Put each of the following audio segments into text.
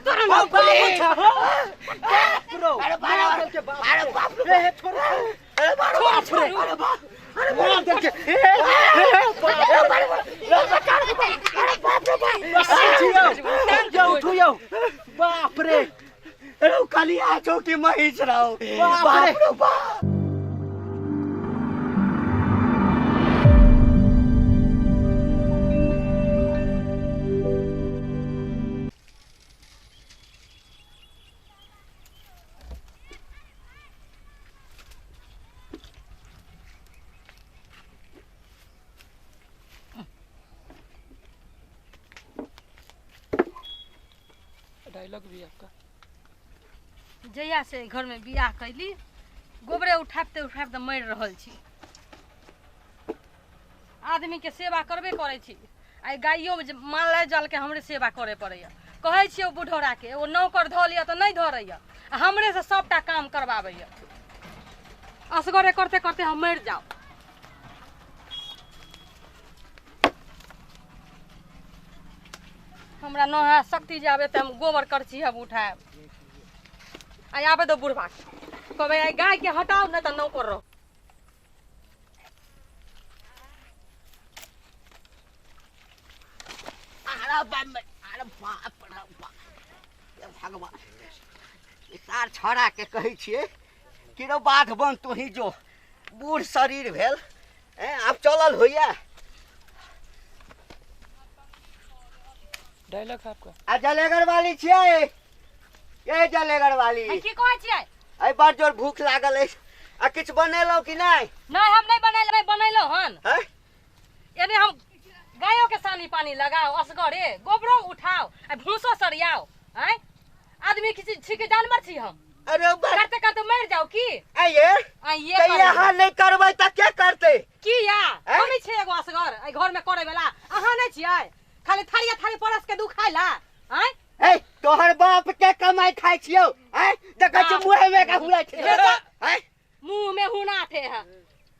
तोरा ना बाप छा हो बाप रो अरे मार देल के बाप अरे बाप रे रे हे छोड़ अरे बाप रे अरे बाप अरे मार देल के हे हे बाप यो उठू यो बाप रे अरे काली आछो की महीस रहो बाप रे। बाप रे बाप डायलॉग भी आपका जहिया से घर में बियाह कैली गोबरे उठाबते उठाबते मरि रहल छी। आदमी के सेवा करबे करै छी। आइ गाइयो जे माल जाल के हमरे सेवा करे पड़ैया। कहै छियै ओ बुढ़ौरा के एगो नौकर धऽ लिअ तऽ नहि धरैया आ हमरे से सबटा काम करबाबैया। असगरे करते करते हम मरि जाउ। हमरा न है शक्ति जे आबे तऽ हम गोबर करची हम उठायब। आइ आबे दो बुढ़बा के कहबै आइ गाय के हटाउ नहि तऽ नौकर रहो। अरे बाप अरे बाप रे बाप हे भगवान ई सार छौड़ा के कहै छियै कि रौ बाध बन तोही जो बूढ़ शरीर भेल हैं आब चलल होइया। डायलॉग है आपका। आ जलेगर वाली छियै ए जलेगर वाली आइ की कहै छियै? आइ बड़ जोर भूख लागल अछि आ किछु बनेलहुँ कि नहि? नहि हम नहि बनेलहुँ बनेलहुँ हन। हैं? एने हम गायो के सानी पानी लगाओ असगरे गोबरो उठाओ आ भूसो सरियाओ। आँय आदमी किसी छी के जानवर छी हम? अरे बा- करते करते मरि जाउ की? आइये आँय ये तऽ करबै। यहाँ नहि करबै तऽ के करतै? की या आँय? हम छियै एगो असगर एहि घर में करे वाला, अहाँ नहि छियै? खाली थारिया थारी परस के दू खाय ला। आँय ए तोहर बाप के कमाई खाइ छियौ। आँय देखै छियौ बाप। मुँहे में के हुरै छै। हे तऽ- आँय मुँह में हुना थे है।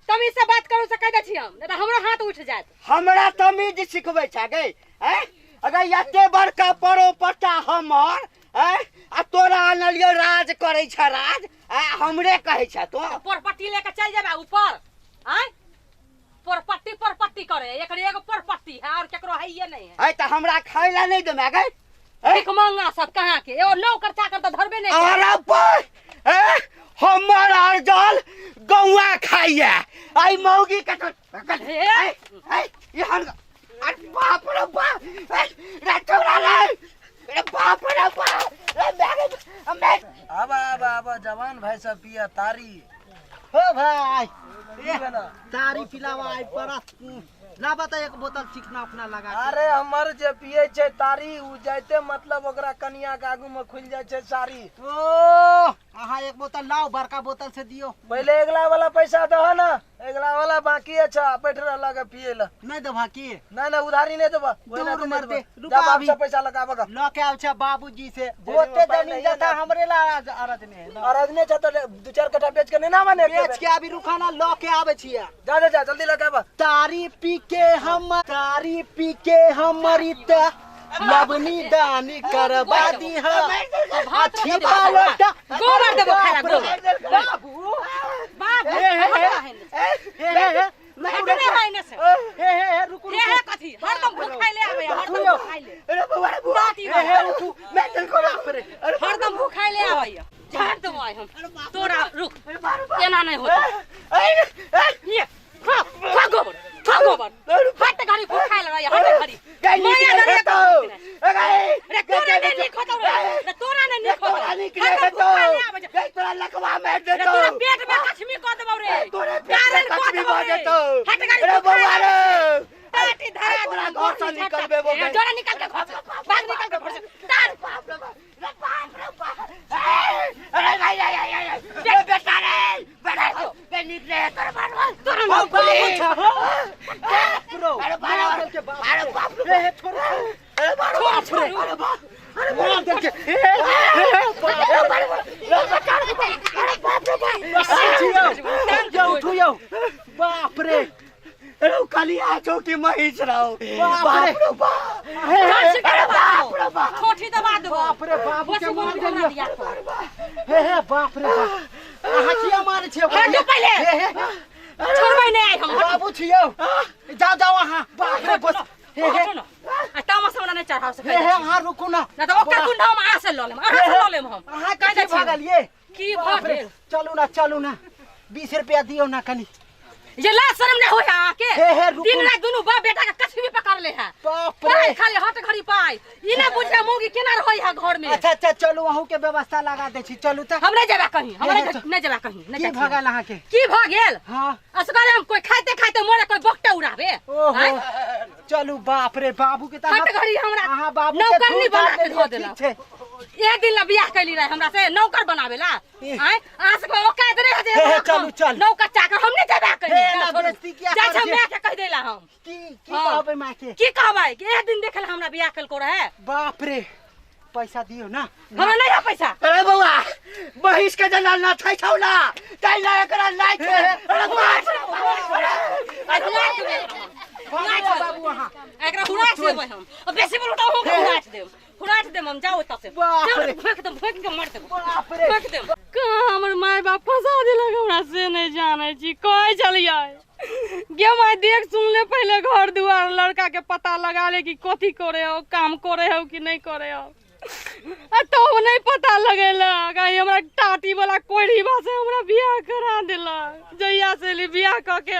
तमीज से बात करू से कहि दै छी हम, नहि तऽ हमरो हाथ उठि जायत। हमरा तमीज सिखबै छै गै। आँय अगर एते बड़का परोपट्टा हमर आँय आ तोरा आनलियौ राज करै छ राज आँय हमरे कहै छ तो परपट्टी लेके चलि जेबै ऊपर। आँय परपट्टी परपट्टी करे एकर एगो परपट्टी है और केकरो है नहीं है। आँय तऽ हमरा खाय ला नहि देबै गै? भीख मंगा सब कहाँ के एगो नौकर चाकर तऽ धरबे नहि करे। अरे बा ए हमर अर्जल गौआ खाइया आई मौगी के तो हे? ए यहाँ अरे बाप रे बाप ए रे छोरा रे अरे बाप रे बाप रे मैं मैं आबा आबा आबा जवान भाई सब पिया तारी। हो भाई की भेला? तारी पिलावा आई परस लाबा तऽ एक बोतल चिकना उकना लगा के। अरे हमर जे पिए छै तारी उ जाइते मतलब ओकरा कनिया के आगू में खुलि जाइ छै साड़ी। ओ अहाँ एक बोतल लाओ बड़का बोतल से दियो। पहिले अगला वाला पैसा दह ना, अगला वाला बाकी अच्छा बैठ रहला के पिए ला। नहीं देबा की? ना ना उधारी नहीं देबा। दूर ओहिना के नहीं मरते, देबा। रुका जा बाप अभी। से पैसा लगाबा का। ल के आउ छे बाबूजी से। जमीन ओते में पाई जमीन नहीं जथा है ना। हमरे ला अरज ने है ना। अरज ने छे तो दू चार कट्ठा बेच के नहीं ना माने बेच के अभी रुका ना ल के आवे छिया। जा जा जा जल्दी लगाबा। तारी पी के हम तारी पी के हमरी त लवनी दानी करवा दी हा। भात अच्छी रोटी देबो बालोटा। गोबर देबो खाला गोबर। बाबू। बाबू, हे, हे, हे। हटना है ने। हे, हे, हे। हटने है ने से। हे, हे, हे, रुकू, हे, हे, रुकू। कथी? हरदम भूखाइ ले आबै, हरदम रुकू। भूखाइ ले। अरे बउआ रे बउआ। बाती हे, हे, रुकू। मैं दिल को बाप रे। अरे हरदम भूखाइ ले आबै। झाड़ देबो आइ हम। तोरा रुक। एना नहि होतौ। ये, खा, खा गोबर, खा गोबर। हट घड़ी भूखाइ ले रहै, हट घड़ी। गई माया निकले डरे हेतौ। कथी? रे तोरा नहि नीक होतौ रे। रे तोरा नहि नीक होतौ। तोरा निकले हरदम हेतौ। भूखाइ ले आबै छै। गई तोरा लकवा मारि रे देतौ। तोरा पेट में कछमी कऽ देबौ रे। तोरे पेट में गारन कऽ कछमी देबौ भऽ रे। जेतौ। हट घड़ी अरे भूखाइ बउआ ले रे। आबै छै। टाटी धरा तोरा देबौ, घर से गोटी निकलबे झटका। बे। ए, जोरा निकाल के घर से। भाग निकाल के घर से। तार। बाप रे बाप। रे बाप रे बाप। ए, अरे भाई, आई, आई, आई, आई। रे बेटा रे, बेटा रे। बे निकले है तोरे बाप। तोरा बाप बाप रे। छा हो। बाप रो। अरे बाप मार रे। देल के बाप अरे बाप रे। रे, हे, छोड़, छोड़। अरे बाप रे। बाप रे। अरे बाप। अरे मार देल के। हे, हे, हे, बाप अरे बाप रे। रे बेटा रे। अरे बाप रे बाप। यो उठू यो। बाप रे। अरे काली आछो की महीस रहो। बाप रे। बाप रे बाप। अरे बाप रे बाप। ठोठी दबा देबो। बाप रे बाबू के बस मार हमरा देलियै। दिया कर। हे हे बाप रे बाप, अहाँ किया मारै छियै ओकरा? हटू पहिले। हे हे छोड़बै नहि आइ हम। हटू। बाबू छियौ, जाओ जाओ अहाँ। बाप रे बस, हे हे हटू न। आ तामस हमरा नहि चढ़ाव से हे हे अहाँ रुकू ना। ना तऽ ओकर गुंडा हम अहाँ से लऽ लेम, अहाँ से लऽ लेम हम। अहाँ कहि कथी दै छी। भऽ गेलियै? की भऽ बाप रे, गेल? चलू ना चलू ना, 20 रुपया दियौ ना कनी। ये लाज शर्म नहीं होय है अहाँके? हे हे रुकू। दिन राति दुनू बाप बेटा के कछुआ भी पकड़ ले है। बाप पाइ रे। खाली हट घड़ी पाइ। ई नहि बुझे मौगी केना रहै है घर में। अच्छा अच्छा चलू, अहूँ के व्यवस्था लगा दै छी, चलू तऽ। हम नहि जेबै कहीं, हम हे, नहि हे, नहि जेबै कहीं, नहि की जाइ भऽ छियै। गेल अहाँके? की भऽ गेल? हाँ। असगरे हम कोई खाइते खाइते मरे, कोई बकटे उड़ाबे। ओहो आँय? चलू, बाप रे बाबू के तऽ हट घड़ी हमरा अहाँ बाबू के नौकरनी धूर बना धार के धऽ देलियै, देलक। ठीक छै। एक दिन ला बियाह कैली रहे हमरा से नौकर बनावे ला। एह। आँय? अहाँ सबके औकात नहि है जे हे, हे, हम चलू, चलू। नौकर चाकर हम नहि जेबै कहीं। हे, एना छोड़ू। बेइज्जती किया जाइ छै करै छियै? माय के कहि दैला हम। की हाँ। कहबै माय के? की कहबै कि एक दिन देखल हमरा बियाह केलको रहे। बाप रे, पैसा दियौ ना। हमरा नहि है पैसा। अरे बौआ, महिष के जना नथै छौ ना, ताहि लए एकरा लाइट। हे, हे। अरे बाप रे बाप रे। अरे लाइट देबै। बाबू, बाबू अहाँ। एकरा हुराठ देबै हम। आ बेसी बोलू तऽ अहूँके हुराठ देब। हुराठ देब हम, जाउ ओतऽ से। बाप जाउ, रे। फेंक देब, फेंक के मारि देब। बाप रे। फेंक देब। कहाँ हमर माय बाप फंसा देलक हमरा से नहि जानै छी। कहै छलियै गे माय, देख सुन ले पहिले घर दुआर, लड़का के पता लगा ले कि कथी करे हो, काम करे हो कि नहि करे हो। आ तब नहि पता लगेलक। आ हमरा टाटी वाला कोढ़ी से हमरा बियाह करा देलक। जहिया से एली बियाह कऽ के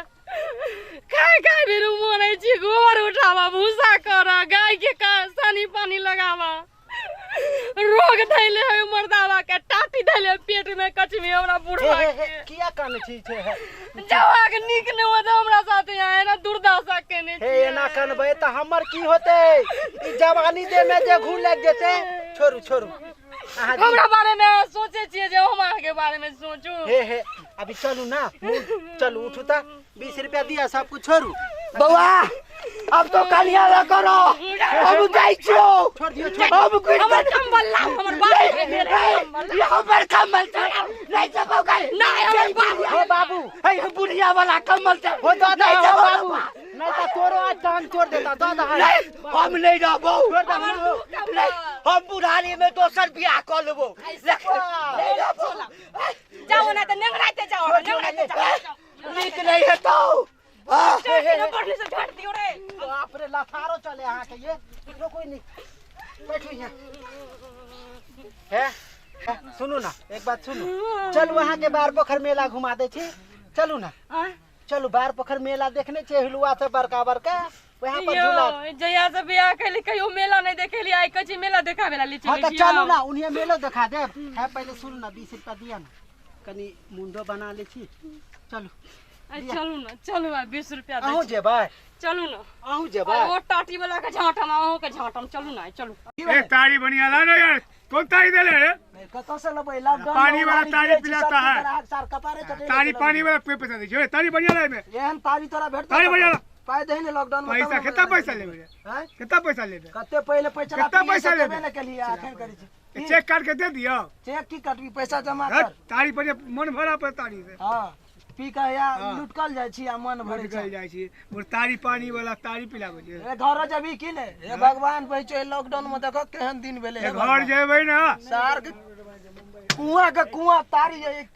खाय खाय बेरू मरै छी, गोबर उठाबा, भूसा कर, गाय के सानी पानी लगाबा। रोग धैले है मर्दावा के, टाटी धैले पेट में कचमी हमरा बुढ़वा हे, हे, हे, के। किया कानै छी छै हे? जवाक नीक नहि होत हमरा साथे, यहाँ एना दुर्दशा केने हे छियै। एना कनबै तऽ हमर की होतै? ई जवानी देह में जे घून लागि जेतै। छोड़ू छोड़ू अहाँ। हमरा बारे में सोचे छियै जे हम अहाँके बारे में सोचू? हे हे अभी चलू ना, चलू उठू तऽ 20 रुपया दिया, सब कुछ छोड़ू। बौआ, अब तो कनिया ल करो, हम जाइ छियौ। छोड़ दियौ, छोड़। हम कुछ हमर कंबल लाउ, हमर बाप के भेल है कंबल। हमर कम्बल छै, नहीं जबौ गई। नहि, हमर बाप। हो बाबू। हे बुढ़िया वाला कम्बल छै। हो दऽ नहीं दह जबौ। बाबू, नहीं तऽ तोरो आज टांग तोड़ देता। दऽ दह। नहीं, हम नहीं रहबौ। छोड़ दह। नहीं, हम बुढ़ारी में दोसर बियाह कऽ लेबौ। नहीं रहबौ। जाओ ना तऽ नेंगराइते जाओ, नेंगराइते जाओ। नीक नहीं हेतौ। आह, बढ़नी से झाड़ दियो रे। बाप रे, लथारो चले अहाँके। ये रुकू नहीं, बैठू यहाँ। हे हे, सुनू ना, एक बात सुनू। चलू, अहाँके बार पोखर मेला घुमा दै छी, चलू ना। आँय? चलू, बार पोखर मेला देखने छियै? हिलुआ सब बड़का बड़का, वहाँ पर झूला। यौ, जहिया से बियाह कैली कहियो मेला नहीं देखेली, आइ कहै छी मेला देखाबे ला ले हाँ चलै तऽ छी। चलू ना, उन्हें मेलो देखा देब। है पहिले सुनू ना, 20 रुपया दिया ना, कनी मुंडो बना ले छी, चलू। आइ चलू ना, चलू, आइ 20 रुपया दै अहूँ छी। जेबै? चलू ना। अहूँ जेबै? ओ टाटी वाला के झाँटम, अहूँ के झाँटम, चलू ना, आइ चलू। ए तारी बढ़िया ला ना यार, कौन तारी दे ले रे? कतऽ से लेबै लॉकडाउन? पानी वाला तारी पिलाता है। सार कपारे चढ़ेले तारी छै। पानी वाला पे पैसा दे, तारी बढ़िया ला में। एहन तारी तोरा भेटतौ? तारी बढ़िया ला। पाइ दही ने लॉकडाउन में। पैसा तब ने कितना पैसा लेबे रे? आँय? कितना पैसा लेबे? कते पहिले पैसा कितना पैसा लेबे? ने केलिए, अखन करै छी। चेक काट के दे दियो। चेक की कटबी, पैसा जमा हट, कर। तारी बढ़िया मन भरा पर तारी से। हाँ, पी के या लुटकल जाइ छी आ मन भरै निकल छै। जाइ छी मोर तारी पानी वाला तारी पिलाबै छै। ए घर जबी की ने, हे भगवान बचो, लॉकडाउन में देखो केहन दिन भेलै। हे घर भगवान। जेबै ना। सार के कुआं के कुआं तारी एक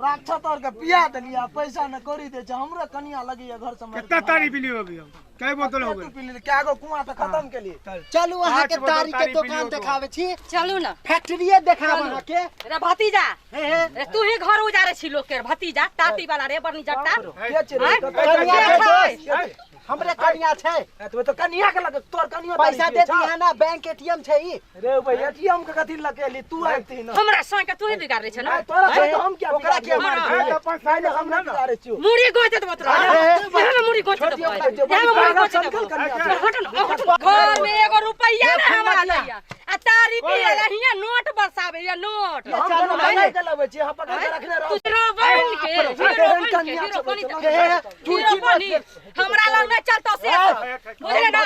राक्षस और के पिया देलियै आ पैसा न कौड़ी दै छै। हमरो कनिया लगैया घर से मारि कितना के। तारी पिलियो अभी हम? कई बोतल हो तू गेल? पी लेली, कए गो कुआं तऽ खत्म केलियै। चलू, अहाँके पाँच बोतल तारी के तारी दोकान पिलियौ तो। देखाबै छी। चलू ना। फैक्ट्रिये देखाब अहाँके। रे भतीजा। हे हे रे तू ही घर उजारे छी लोक के भतीजा, टाटी वाला रे बरनी जट्टा। के छै रे? आँय? कतऽ कनिया छै? छै दोस्त, हमरे कनिया छै। ए, तो तो कनिया के लगे तोर कनियो तारी पैसा पियै दे छौ? दिहा ना, बैंक एटीएम छै ई। रे भाई, एटीएम के कथी लगे तू आबिती ना? हमरा संग के तू ही बिगाड़ले छै ना? आँय, तोरा हे, संग हम क्या ओकरा बिगाड़लियै? किया मारै हे, छै? तऽ अपन नहीं, नहीं, हम नहीं बिगाड़ै छियौ। मुड़ी गोच देबो तोरा। यहाँ में मुड़ी गोच छोड़ देबो। दियौ ओकरा। यहाँ में मुड़ी गोच पागल देबो। कनिया छै। हट न, हट न। घर में एगो रुपैया ना हमरा दैया आ तारी पिए ला हियां नोट बरसाबे या नोट। हम कोनो बनाइ के लबै छियै, हम पकड़ के रखने तू रहब। हीरो बन के, हीरो बन के, हीरो बनी हे, हे, हीरो बनी हमरा लग नहीं चलतो से सब। बुझले ना?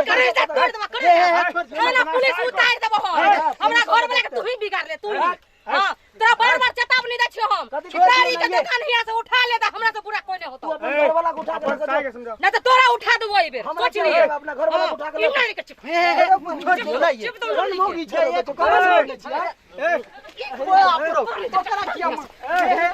करे जा तोड़ देबो, करे जा। थाना पुलिस उतार देबो हम। हमरा घर वाला के तू ही बिगाड़ ले, तू ही। हां, तोरा बार बार चेतावनी दै छियो हम। तारी के दुकान हिया से उठा ले त हमरा से बुरा कोई नहीं होतो। तू अपन घर वाला के उठा के समझा। नहीं तो तोरा उठा देबो एई बेर। सोच लिए। अपना घर वाला के उठा के ले। के चुप। चुप तो मोगी छै तो कहाँ से छी ए ओए आपरो तोरा किया ए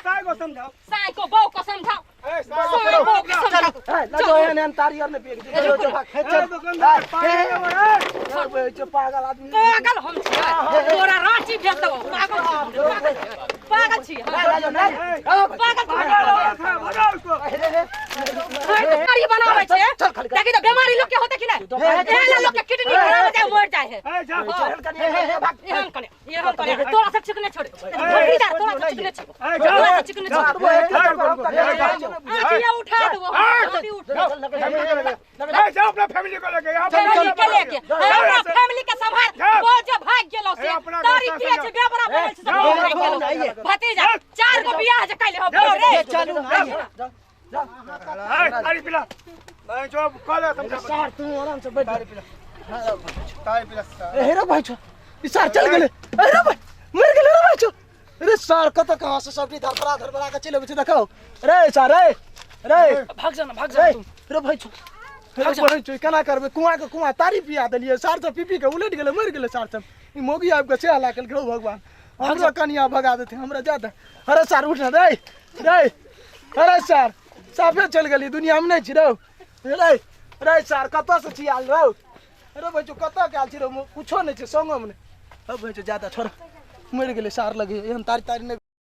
साई को समझाओ। साई को बहू को समझाओ। ए साई को समझाओ। चलो एहन तारी और ने पी के चलो चल दुकानदार पानी पागल आदमी। पागल हम छियै। तोरा रांची भेज देबो। पागल पागल छी। पागल भगाओ इसको। बीमारी बनाबै छै। देखी त बीमारी लोग के होते कि नहीं? एहन लोग के किडनी खराब हो जाए मर जाए है। एहन कने एहन कने तोरा सब चिकने छोड़। भतीजा तोरा सब चिकने छोड़। तोरा सब चिकने छोड़। आखिया उठा देबो। आखी उठा। ए जाओ अपना फैमिली को लेके यहां फैमिली के लेके। अपना फैमिली के संभाल। वो जे भाग गेलो से तारी के छै बेबरा बनल छै सब भाग गेलो। भतीजा चार गो बियाह जे कैले हो रे। चलू ना जा तारी पिला। मैं जो कॉल समझा सर तू आराम से बैठ। तारी पिला तारी पिला। ए रे भाई छो ई सर चल गेले। ए रे भाई मर गेले रे भाई छो। अरे सर कत कहां से सब धरपरा धरपरा के चले बचे देखो। रे सर रे रे भाग जाना भाग जा तुम। रे भाई छो रे भाई छो केना करबे? कुआं के कुआं तारी पिया देलिए सर सब पी पी के उलट गेले मर गेले सर सब। ई मोगी आबि के से हला केलकै। भगवान हमरा कनिया भगा देते हमरा जा दे। अरे सर उठ रे रे। अरे सर साफे चल गेली दुनिया में नहीं छी रौ। रे रे सर कतऽ से छी आयल रौ? अरे भाई कतऽ के आयल छी रौ? कुछो नहीं छै संगम ने। अब भाई ज्यादा छोड़ मरि गेलै सार लगे एहन तारी तारी नहीं।